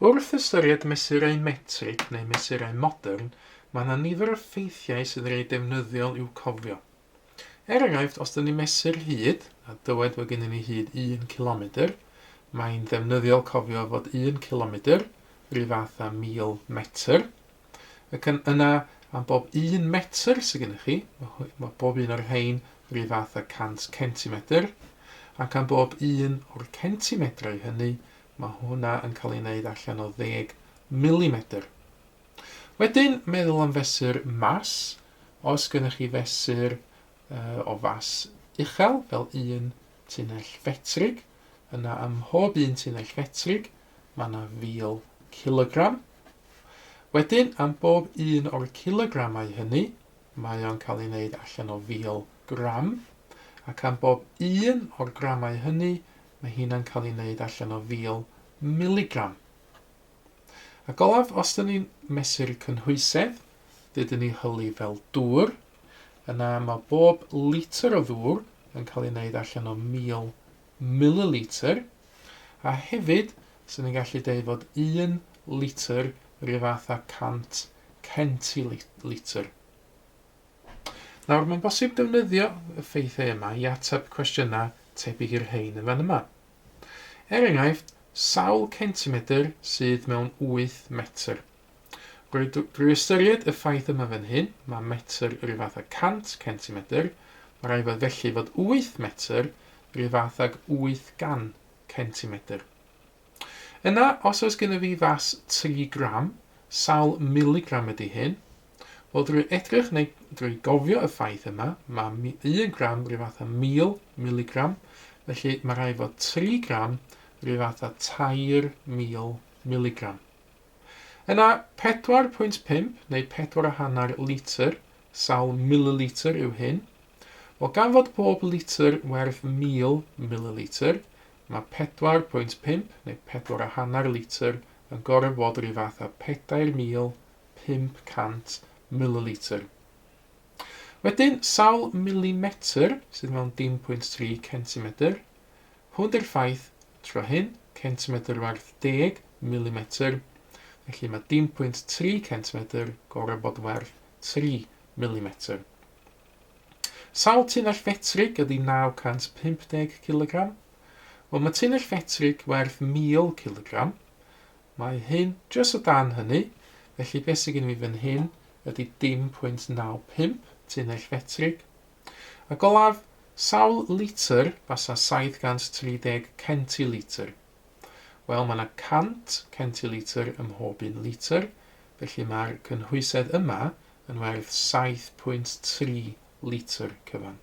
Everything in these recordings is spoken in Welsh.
Wrth ystyried mesurau metrig neu mesurau modern, mae yna nifer o ffeithiau sydd yn reit defnyddiol i'w cofio. Er enghraifft, os dyn ni'n mesur hyd, a dywed fod gennym ni hyd 1 cilomedr, mae'n ddefnyddiol cofio fod 1 cilomedr rhyw fath â 1000 metr. Ac yn yna, am bob 1 metr sydd gennych chi, mae bob un o'r rhain rhyw fath â 100 centimetr, ac am bob un o'r centimetrau hynny, Mae hwnna yn cael ei wneud allan o ddeg milimedr. Wedyn, meddwl am fesur mas. Os gennych chi fesur uh, o fas uchel, fel un tunnell fetrig, yna ym mhob un tunnell fetrig, mae yna 1000 kilogram. Wedyn, am bob un o'r kilogramau hynny, mae o'n cael ei wneud allan o 1000 gram. Ac am bob un o'r gramau hynny, Mae hynna'n cael ei wneud allan o 1000 miligram. Ac olaf, os dyn ni'n mesur cynhwysedd, dydyn ni hyli fel dŵr, yna mae bob litr o ddŵr yn cael ei wneud allan o 1000 mililitr, a hefyd, sy'n ni'n gallu dweud fod 1 litr rhyw fath â 100 centilitr. Nawr, mae'n bosib defnyddio y ffeithiau yma i ateb cwestiynau tebyg i'r rhain yn fan yma. Er enghraifft, sawl centimetr sydd mewn 8 metr? Drwy, drwy ystyried y ffaith yma fan hyn, mae metr yr un fath â 100 centimetr, mae rhaid fod felly fod 8 metr yr un fath ag 800 centimetr. Yna, os oes gennyf fi fas 3 gram, sawl miligram ydy hyn? Wel, drwy edrych neu drwy gofio y ffaith yma, mae 1 gram rhyw fath â 1000 miligram, felly mae rhaid fod 3 gram rhyw fath â 3000 miligram. Yna, 4.5 neu 4.5 litr, sawl mililitr yw hyn? Wel, gan fod pob litr werth 1000 mililitr, Mae 4.5 neu 4.5 litr yn gorfod bod yr un fath â 4,500 mililitr. Wedyn, sawl milimetr sydd mewn dim pwynt 3 centimetr? Hwn di'r ffaith tro hyn, centimetr werth 10 milimetr, felly mae dim pwynt 3 centimetr gorfod bod werth 3 milimetr. Sawl tunnell fetrig ydy 950 cilogram? Wel, mae tunnell fetrig werth 1000 cilogram. Mae hyn jyst o dan hynny, felly beth sydd gen i fi fan hyn ydy dim pwynt 95 tunnell fetrig. Ac olaf, sawl litr fasa 730 centilitr? Wel, mae yna 100 centilitr ym mhob un litr, felly mae'r cynhwysedd yma yn werth 7.3 litr cyfan.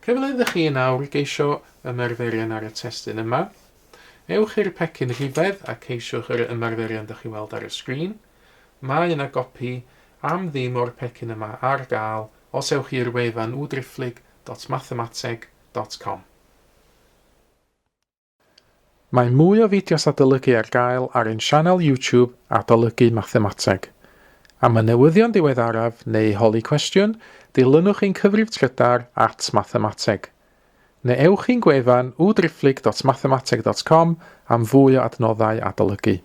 Cyfle iddo chi yn awr geisio ymarferion ar y testun yma. Ewch i'r pecyn rhifedd a ceisiwch yr ymarferion dych chi weld ar y sgrin. Mae yna gopi am ddim o'r pecyn yma ar gael os ewch i'r wefan www.mathemateg.com. Mae mwy o fideos adolygu ar gael ar ein sianel YouTube Adolygu Mathemateg. Am y newyddion diweddaraf neu holi cwestiwn, dilynwch ein cyfrif trydar at mathemateg. Neu ewch i'n gwefan www.mathemateg.com am fwy o adnoddau adolygu.